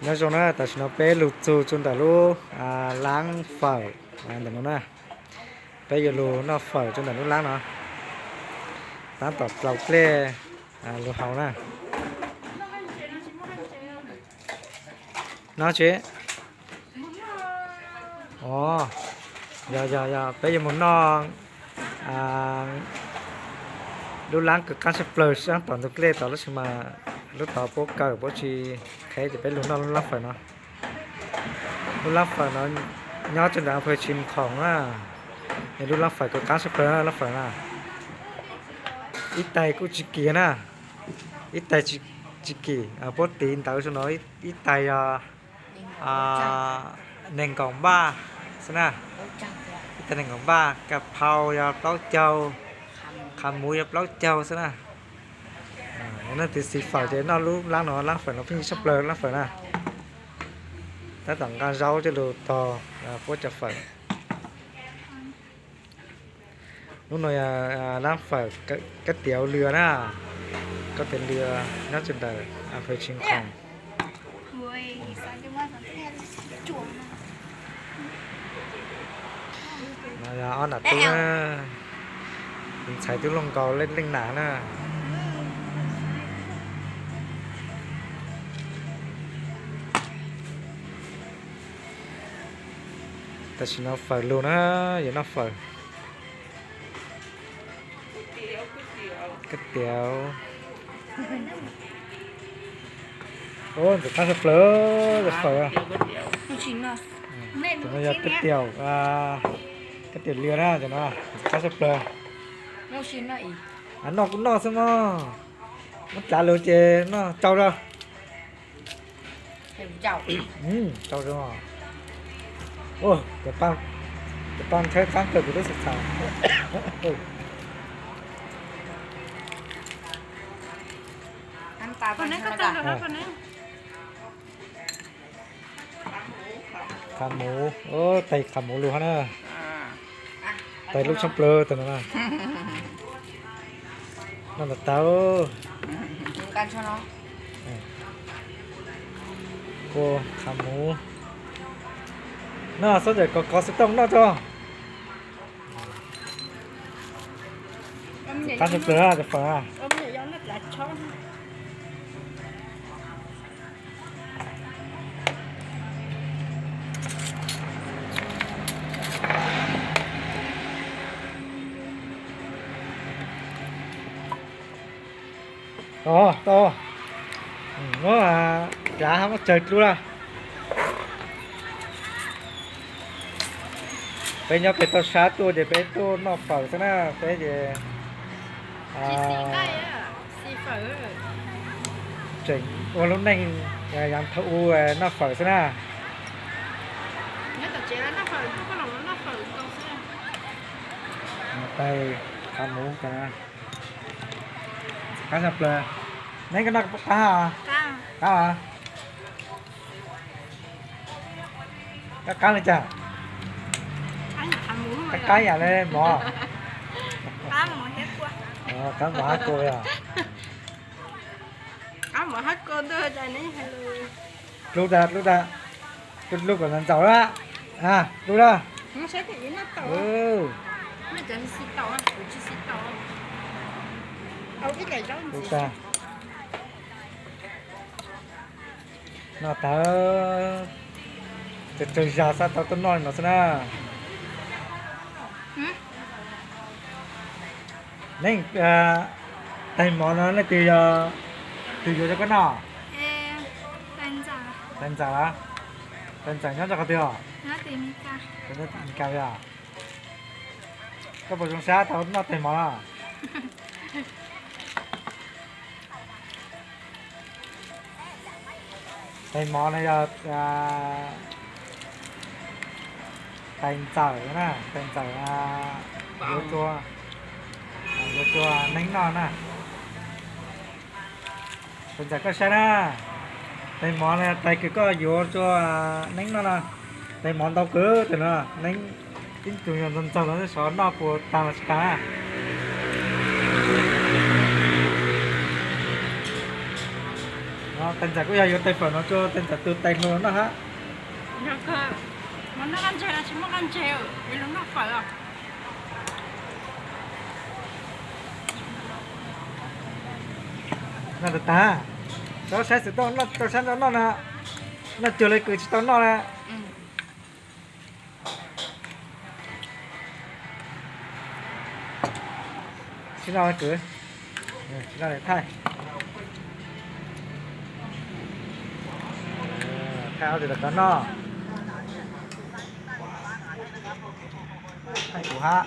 Nyob zoo na, tam sim no peb lug txug rua ntawm lub laab fawm ntawm no na. Peb yuav lug noj fawm rua ntawm lub laab no. Taab tom dlau dlej lug haus na. No tsi? O, yog yog yog, peb yuav moog noj lub laab kws qaab tshaj plawg saab tom ntug dlej tod lub si mas, lub tod puab kawm puab tsi qhev ces peb lug noj lub laab fawm no. Lub laab fawm no nyob rua ntawm a pawg Tshim Khoom na. Yog lub laab fawm kws qaab tshaj plawg laab fawm na. Ib tais kuj tsis kim na, ib tais tsis kim, puab tiv ntawv rua no, ib tais yog neeg nkaum npaj xwb na. Ib tais neeg nkaum npaj, kas phau yog plaub caug, qha muv yog plaub caug xwb na. Leej twg xis fawm ces noj lub laab no, laab fawm no pheej tshaj plawg laab fawm na. Tab tom nqa zaub coj lug tog puab cov fawm. Lub no yog laab fawm kab tiav lwm na, kab tiav lwm nyob rua ntawm a pawg Tshim Khoom. No yog ob nam tub na, ntxhais tub loog nkaus leej nam na. Tam sim no fawm lug na, yuav noj fawm. Kab tiav. Ntxim qab tshaj plawg, yog fawm. Tus no yog kab tiav, kab tiav lwm na, tus no ntxim qab tshaj plawg. Noj kuj noj xwb mog, muab dlav lug ces noj tsau rau. Tsau rau. Cov paj ntshawb qaab kawg kuv twb xav xav. Qha muv, tais qha muv lug hab na. Tais lub tshaj plawg tug no na. Noj tas tau. Kua qha muv. Noj xob ntawm kov kov xov tooj noj tso. Qab tshaj plawg cov fawm na. Tau, tau. Muab dlav hab muab tsawg dlub na. Peb nyob peg toj sab tuaj ces peb tuaj noj fawm xwb na, peb ces tseem ua lub neej yaav thaum u noj fawm xwb na. Tais qha muv, qab tshaj plawg. Neb koj noj qab, qab, qab qab li cas? Qab qab yam li mov. Qab mov hab kua yog. Dlub tas, dlub tas, dlub kom ntxaus na, dlub na. Dlub tas. Noj tas, tsawg tsawg zag xav tau tuaj noj li no xwb na. Neb, tais mov no leej twg, twg yuav rau koj noj? Tais ntxawm los? Tais ntxawm nyob rau qhov twg os? Nyob Meskas os. Koj puas zoo sab tau noj tais mov no? Tais mov no yog tais ntxawm na, tais ntxawm yuav rua, yuav rua Neeb noj na. Tais ntxawm koj saib na, tais mov no tais kws koj yuav rua Neeb noj na. Tais mov ntau kawg tes no, Neeb ib tug yog ntxaug ntxaug los xyov noj puas tag los tsis tag na. Tais ntxawm kuj yog yuav tais fawm no rau tais ntxawm tus tais hluas noj hab. Yog kawg, mas noj qab ntseg los tsis muaj qab ntseg, es lug noj fawm os. Noj tag tag, rau saib xwm tau noj, rau saib nrau noj no, noj cuag li kws tsis tau noj na. Sib noj kws, sib noj thaij, thaij ob tug rov qab noj. Thaij kuv hab.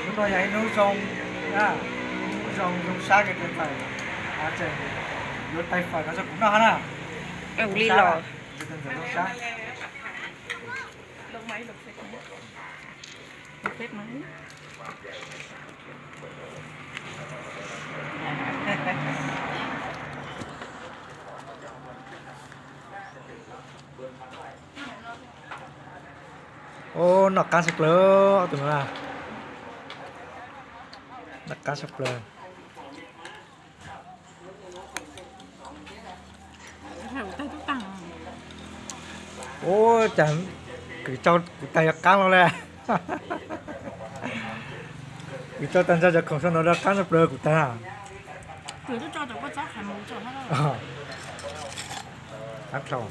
Hnub no yog ib hnub zoo, hnub zoo zoo sab kawg tais fawm, yuav tais fawm no rau kuv noj hab na. Li los zoo sab. Ub, noj qab tshaj plaws, ob tug no na. Noj qab tshaj plaws. Ub, cas kws tso kuv tais yuav qab los le. Kws tso tag nrho cov khoom sau ntawd rov qab tshaj plaws kuv tais. Qab dlhau.